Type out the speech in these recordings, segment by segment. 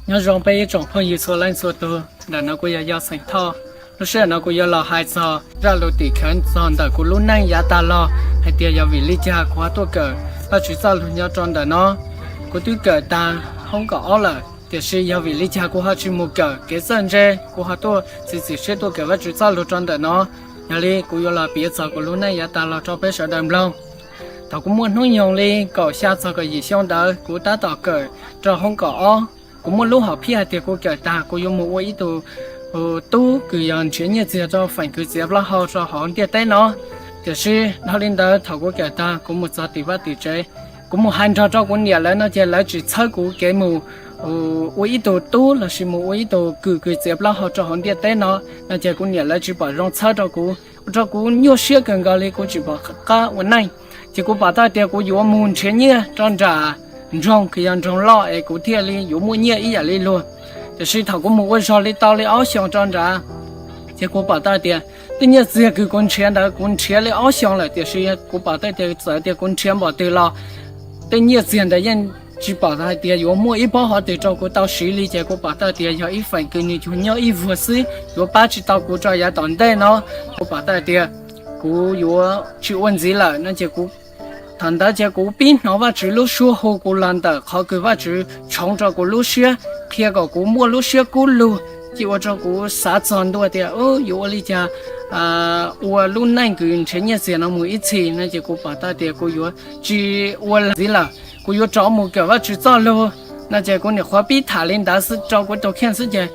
Nyob zoo peb ib tsoom phooj ywg txhua leej txhua tus, ntawm no kuv yog Yaj Xeem Thoj. Lub sij hawm no kuv yuav los hais txog zaj lus tim khawv txog ntawm kuv lub neej yav tas los hais tias yog vim li cas kuv ho tuaj kawm Vajtswv txoj lus nyob rau ntawm no. Kuv twb kawm tag hoob kaum ob lawm, tiam sis yog vim li cas kuv ho tsis mus kawm kev txawj ntse, kuv ho tuaj txiav txim siab tuaj kawm Vajtswv txoj lus rau ntawm no. Yog li kuv yuav los piav txog kuv lub neej yav tas los rau peb sawv daws mloog. Thaum kuv muaj hnub nyoog li kaum xya txog kaum yim xyoo ntawd, kuv tab tom kawm rau hoob kaum ob. Kuv muaj lub hom phiaj hais tias kuv kawm tag kuv yuav mus ua ib tug tub kws yog nrhiav nyiaj txiag rau feem kws txiav plaub hau rau hauv ntiaj teb no. Tiam sis dhau li ntawd, thaum kuv kawm tag kuv mus txog tim vaj tim tsev, kuv mus hais nrog rau kuv niam lawv no ces lawv tsis txhawb kuv kev mus ua ib tug tub lossis mus ua ib tug kws kws txiav plaub hau rau hauv ntiaj teb no. No ces kuv niam lawv tsis pom zoo txhawb rau kuv, ua rau kuv nyuaj siab kawg nkaus li, kuv tsis pom qab ua neej. Ces kuv pom tau tias kuv yuav mus nrhiav nyiaj rau nram nroog kws yog nroog loj es kuv thiaj li yuav muaj nyiaj ib yam li luag. Tiam sis thaum kuv mus ua zog li tau li ob xyoos rau nrad, ces kuv pom tau tias tej nyiaj txiag kws kuv nrhiav ntawd kuv nrhiav li ob xyoos lawm, tiam sis kuv pom tau tias txawm tias kuv nrhiav npaum twg los tej nyiaj txiag ntawd yeej tsis pom hais tias yuav muaj ib pob hov twg rau kuv tau siv li. Ces kuv pom tau tias yog ib feem kws nws tsuas nyob ib vuag xwb, yuav pab tsis tau kuv rau yav tom ntej no. Kuv pom tau tias kuv yuav tsis ua ntxiv lawm no ces kuv, thaum ntawd ces kuv pib hnov Vajtswv lub suab hu kuv los ntawm qhov kws Vajtswv tshoov rau kuv lub siab, qhia kom kuv muaj lub siab kub lug, ces ua rau kuv xav txog ntua tias yuav ua li cas ua lub neej kws nrhiav nyiaj txiag no mus ib txhis no ces kuv pom tau tias kuv yuav tsis ua ntxiv lawm, kuv yuav rov mus kawm Vajtswv txoj lus. No ces kuv nyuam qhuav pib tham li ntawd rau kuv tus kheej xwb ces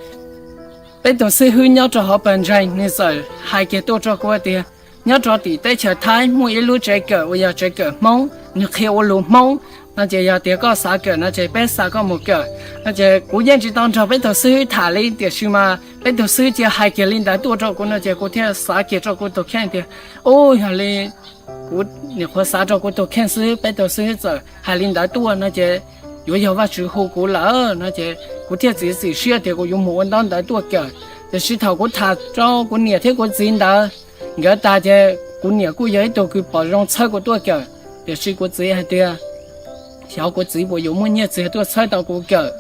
peb tus xib hwb nyob rau hauv pawg ntseeg nws txawm hais kiag tuaj rau kuv tias nyob rau tim teb chaws Thaib muaj ib lub tsev kawm uas yog tsev kawm Hmoob, nws qhia ua lus Hmoob. No ces yog tias koj xav kawm no ces peb xa koj mus kawm. No ces kuv yeej tsis tau nrog peb tus xib hwb tham li, tiam sis mas peb tus xib hwb cia hais kiag li ntawd tuaj rau kuv no ces kuv thiaj xav kiag rau kuv tus kheej tias, u, yog li, kuv nyuam qhuav xav rau kuv tus kheej xwb, peb tus xib hwb txawm hais li ntawd tuaj no ces yuav yog Vajtswv hu kuv lawm no ces kuv thiaj txiav txim siab tias kuv yuav mus ua ntaub ntawv tuaj kawm. Tiam sis thaum kuv tham rau kuv niam thiab kuv txiv ntawd, nkawd tas ces kuv niam kuj yog ib tug kws pom zoo txhawb kuv tuaj kawm. Tiam sis kuv txiv hais tias xyov kuv txiv puas yuav muaj nyiaj txiag tuaj txhawb tau kuv kawm.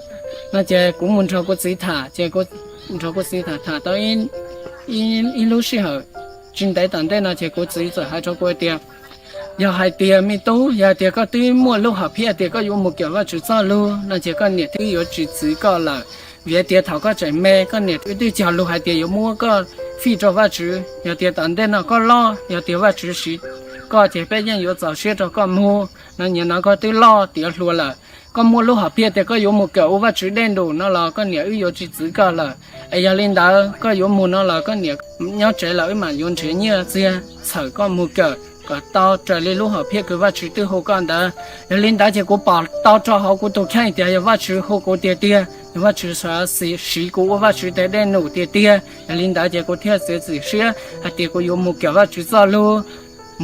No ces kuv mus nrog kuv txiv tham ces nrog kuv txiv tham tham tau ib lub sij hawm tsis ntev tom ntej no ces kuv txiv txawm hais rau kuv tias, yog hais tias me tub, yog tias koj twb muaj lub hom phiaj tias koj yuav mus kawm Vajtswv txoj lus no ces koj niam twb yuav tsis txwv koj lawm. Vim tias thaum koj tseem me koj niam twb cog lus hais tias yuav muab koj fij rau Vajtswv. Yog tias tom ntej no koj loj, yog tias Vajtswv siv koj ces peb yeej yuav txaus siab rau koj mus no. Nim no koj twb loj tiav hluas lawm, koj muaj lub hom phiaj tias koj yuav mus kawm ua Vajtswv dej num no los koj niam wb yuav tsis txwv koj lawm. Es yog li ntawd koj yuav mus no los koj niam nyob tsev los wb mam yuav nrhiav nyiaj txiag txhawm koj mus kawm kom tau raws li lub hom phiaj kws Vajtswv twb hu koj ntawd. Yog li ntawd ces kuv pom tau rau hauv kuv tus kheej tias yog Vajtswv hu kuv tiag tiag, yog Vajtswv xav siv kuv ua Vajtswv tes dej num tiag tiag. Yog li ntawd ces kuv thiaj txiav txim siab hais tias kuv yuav mus kawm Vajtswv txoj lus,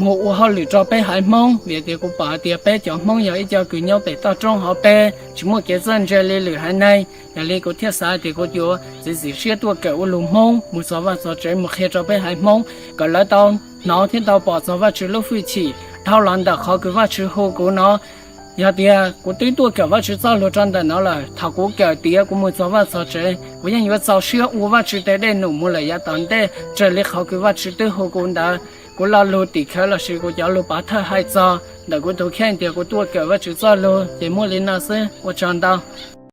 mus ua hauj lwm rau peb haiv Hmoob, vim tias kuv pom hais tias peb cov Hmoob yog ib co kws nyob pem toj roob hauv pes tsis muaj kev txawj ntse li lwm haiv neeg. Yog li kuv thiaj xav hais tias kuv yuav txiav txim siab tuaj kawm ua lus Hmoob mus txog vaj txog tsev mus qhia rau peb haiv Hmoob kom lawv tau hnov thiab tau pom txog Vajtswv lub hwj chim dhau los ntawm qhov kws Vajtswv hu kuv no. Yog tias kuv twb tuaj kawm Vajtswv txoj lus rau ntawm no lawm, thaum kuv kawm tiav kuv mus txog vaj txog tsev kuv yeej yuav txaus siab ua Vajtswv tes dej num mus lawm yav tom ntej raws li qhov kws Vajtswv twb hu kuv ntawd. Kuv lo lus tim khawv lossis kuv cov lus pov thawj hais txog ntawm kuv tus kheej tias kuv tuaj kawm Vajtswv txoj lus ces muaj li no xwb, ua tsaug ntau.